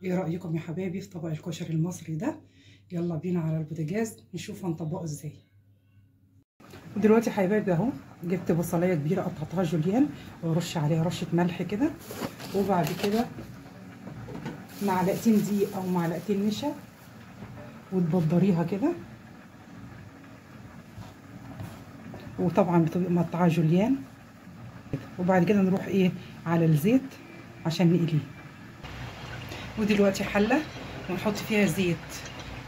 ايه رأيكم يا حبايبي في طبق الكشري المصري ده؟ يلا بينا على البوتاجاز نشوف هنطبقه ازاي. ودلوقتي يا حبايبي اهو جبت بصلايه كبيرة قطعتها جوليان وارش عليها رشه ملح كده، وبعد كده معلقتين دقيق او معلقتين نشا وتبدريها كده، وطبعا بتبقى مقطعه جوليان. وبعد كده نروح ايه على الزيت عشان نقليه. ودلوقتي حله ونحط فيها زيت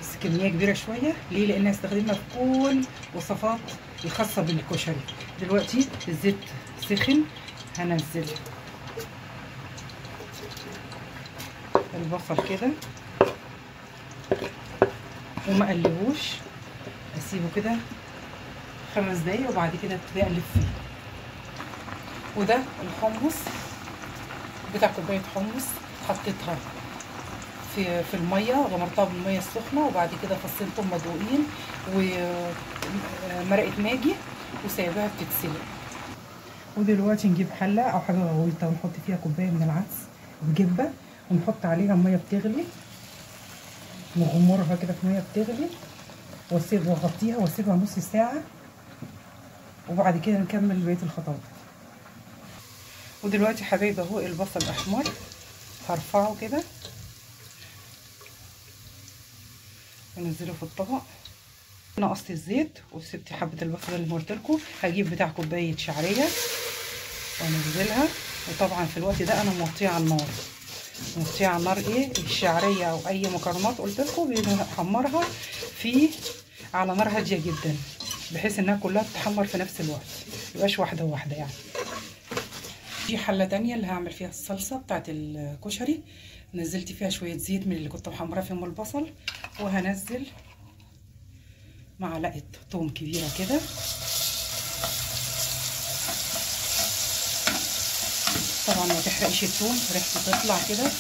بس كمية كبيرة شوية، ليه؟ لان هستخدمها في كل وصفات الخاصة بالكشري. دلوقتي الزيت سخن، هنزل البصل كده وما اقلبوش، اسيبه كده 5 دقايق وبعد كده ابتدي اقلب فيه. وده الحمص بتاع كوباية حمص حطيتها في المية، غمرتها بالمية السخنة، وبعد كده فصين ثوم مدقوقين ومرقه ماجي وسايباها بتتسلق. ودلوقتي نجيب حله او حاجة غويطه ونحط فيها كوباية من العدس بجبه، ونحط عليها مية بتغلي، نغمرها كده في مية بتغلي، واسيب واغطيها واسيبها نص ساعة، وبعد كده نكمل بقية الخطوات. ودلوقتي حبايبي اهو البصل احمر، هرفعه كده ونزله في الطبق. نقصت الزيت وسبت حبه البصل اللي قلت لكم. هجيب بتاع كوباية شعرية وانزلها، وطبعا في الوقت ده انا موطيه على النار، موطيه على النار. ايه الشعرية او اي مكرونات قلت لكم بنحمرها في على نار هادية جدا، بحيث انها كلها تتحمر في نفس الوقت، ميبقاش واحدة واحدة يعني. دي حله تانية اللي هعمل فيها الصلصه بتاعت الكشري، نزلت فيها شوية زيت من اللي كنت محمرة فيهم البصل، وهنزل معلقه ثوم كبيرة كده، طبعا ما تحرقش الثوم، ريحته تطلع كده.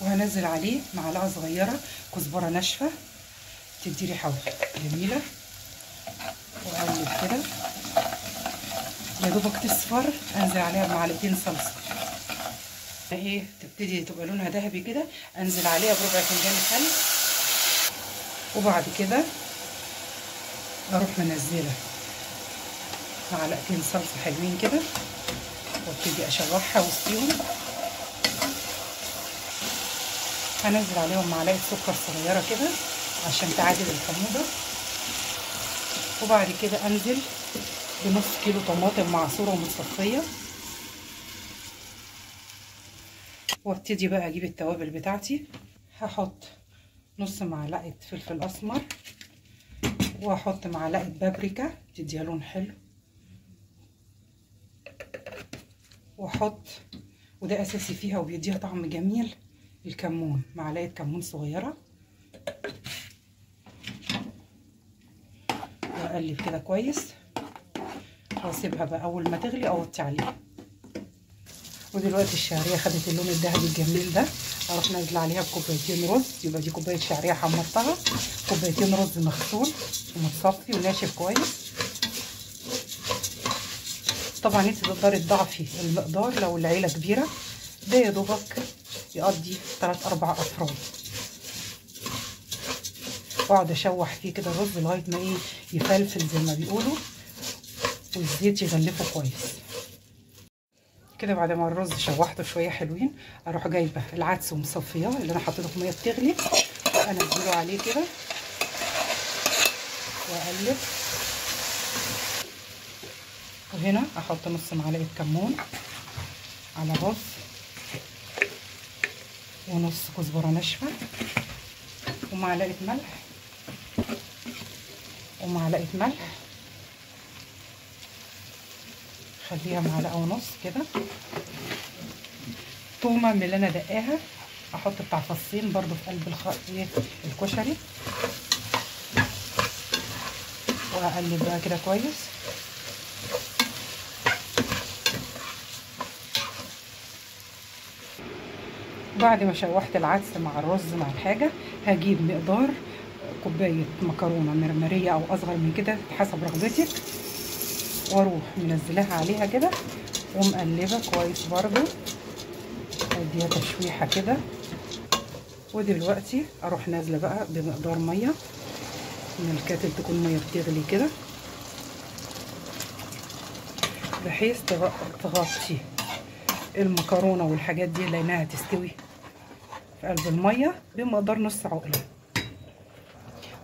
وهنزل عليه معلقه صغيرة كزبره ناشفة تدي ريحه جميلة، واقلب كده يا دوبك تصفر. انزل عليها بمعلقتين صلصه، ايه تبتدي تبقى لونها ذهبي كده. انزل عليها بربع فنجان خل، وبعد كده اروح منزله معلقتين صلصه حلوين كده، وابتدي اشوحها وسطيهم. هنزل عليهم معلقه سكر صغيرة كده عشان تعادل الحموضة، وبعد كده انزل بنص كيلو طماطم معصوره ومتصفيه، وابتدي بقى اجيب التوابل بتاعتي. هحط نص معلقه فلفل اسمر، وهحط معلقه بابريكا تديها لون حلو، واحط، وده اساسي فيها وبيديها طعم جميل، الكمون، معلقه كمون صغيرة، واقلب كده كويس، واسيبها بقى اول ما تغلي اوطي عليها. ودلوقتي الشعرية خدت اللون الذهبي الجميل ده، اروح نازله عليها بكوبايتين رز، يبقى دي كوباية شعرية حمرتها، كوبايتين رز مغسول ومتصفي وناشف كويس. طبعا انت تقدري تضاعفي المقدار لو العيلة كبيرة، ده يا دوبك يقضي 3 4 افراد. واقعد اشوح فيه كده الرز لغاية ما ايه يفلفل زي ما بيقولوا، والزيت يغلفه كويس كده. بعد ما الرز شوحته شوية حلوين، اروح جايبه العدس ومصفياه اللي انا حطيته في مية بتغلي، وانزله عليه كده واقلب. وهنا احط نص معلقه كمون على الرز، ونص كزبره ناشفة، ومعلقة ملح، ومعلقة ملح، خليها معلقه ونص كده. تومة من اللي انا دقاها، احط بتاع فصين برضو في قلب الكشري، واقلب بقى كده كويس. بعد ما شوحت العدس مع الرز مع الحاجة، هجيب مقدار كوباية مكرونه مرمريه او اصغر من كده حسب رغبتك، واروح منزلاها عليها كده ومقلبه كويس برضو. نديها تشويحه كده. ودلوقتي اروح نازله بقى بمقدار مية من الكاتل، تكون مية بتغلي كده بحيث تغطي المكرونه والحاجات دي لانها هتستوي في قلب المية بمقدار نص عقله.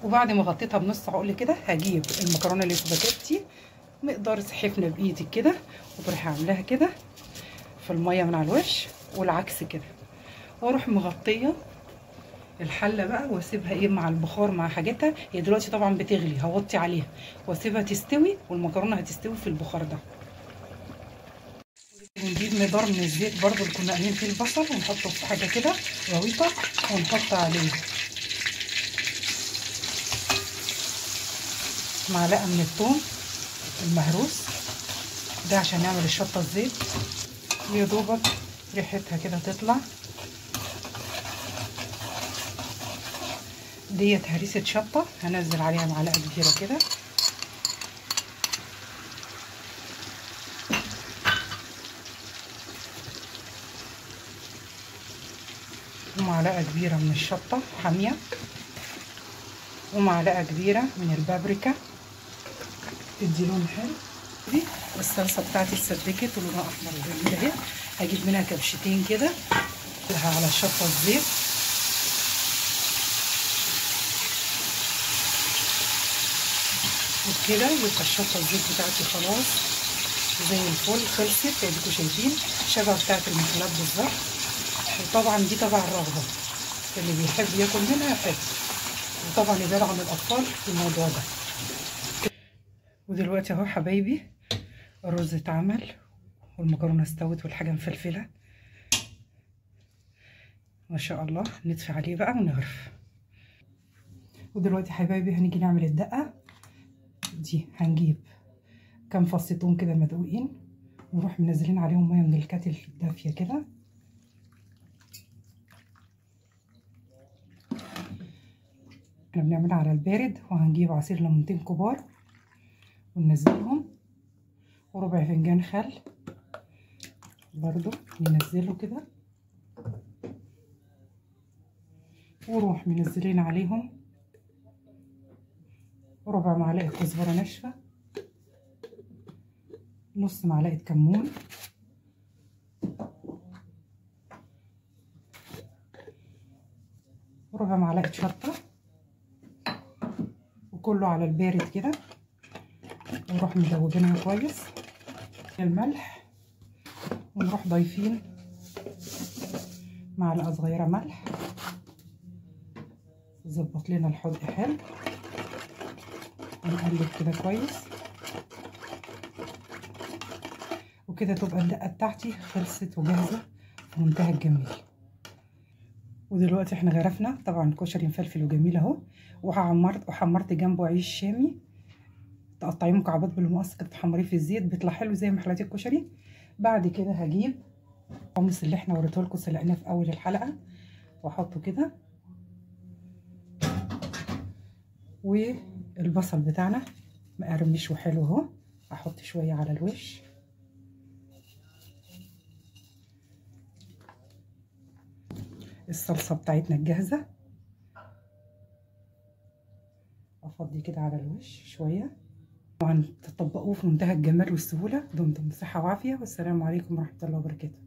وبعد ما غطيتها بنص عقله كده هجيب المكرونه اللي سباكيتي مقدار سحفنه بايدي كده، وبروح عاملاها كده في المية من على الوش والعكس كده، واروح مغطيه الحلة بقى واسيبها ايه مع البخار مع حاجتها. هي دلوقتي طبعا بتغلي، هوطي عليها واسيبها تستوي، والمكرونه هتستوي في البخار ده. ونجيب مقدار من الزيت برضو اللي كنا قايلين فيه البصل، ونحطه في حاجة كده غويطه ونحط عليه معلقه من الثوم المهروس ده عشان نعمل الشطه الزيت. يا دوبك ريحتها كده تطلع. ديت هريسه شطه هنزل عليها معلقه كبيرة كده. ومعلقة كبيرة من الشطه حامية، ومعلقة كبيرة من البابريكا تدي لون حلو. دي الصلصه بتاعتي اتسبكت ولونها احمر وجميل اهي. هجيب منها كبشتين كده على الشطه الزيت. وبكده يبقى الشطه الزيت بتاعتي خلاص زي الفل خلصت. اديكوا شايفين شبه بتاعت المحلات بالظبط. وطبعا دي تبع الرغبة، اللي بيحب ياكل منها يحب، وطبعا يبعد عن الاطفال في الموضوع ده. ودلوقتي اهو حبايبي الرز اتعمل والمكرونه استوت والحاجة مفلفله ما شاء الله. نطفي عليه بقى ونغرف. ودلوقتي حبايبي هنيجي نعمل الدقة دي. هنجيب كام فص توم كده مدقوقين، ونروح منزلين عليهم مية من الكاتل دافيه كده. احنا بنعملها على البارد. وهنجيب عصير ليمونتين كبار وننزلهم، وربع فنجان خل برضو ننزله كده، وروح منزلين عليهم ربع معلقه كزبره ناشفة، نص معلقه كمون، ربع معلقه شطه، وكله على البارد كده. ونروح مدوبينها كويس الملح، ونروح ضايفين معلقه صغيرة ملح تظبط لنا الحدق حلو. ونقلب كده كويس، وكده تبقى الدقة بتاعتي خلصت وجاهزة في منتهى الجمال. ودلوقتي احنا غرفنا طبعا الكشري مفلفل وجميل اهو، وحمرت جنبه عيش شامي تقطعيه مكعبات بالمقص كده تحمريه في الزيت، بيطلع حلو زي محلات الكشري. بعد كده هجيب الحمص اللي احنا وريته لكم سلقناه في اول الحلقة واحطه كده، والبصل بتاعنا مقرمش وحلو اهو احط شوية على الوش. الصلصه بتاعتنا الجاهزة افضي كده على الوش شوية. طبعا تطبقوه في منتهى الجمال والسهوله. دمتم بصحة وعافيه، والسلام عليكم ورحمة الله وبركاته.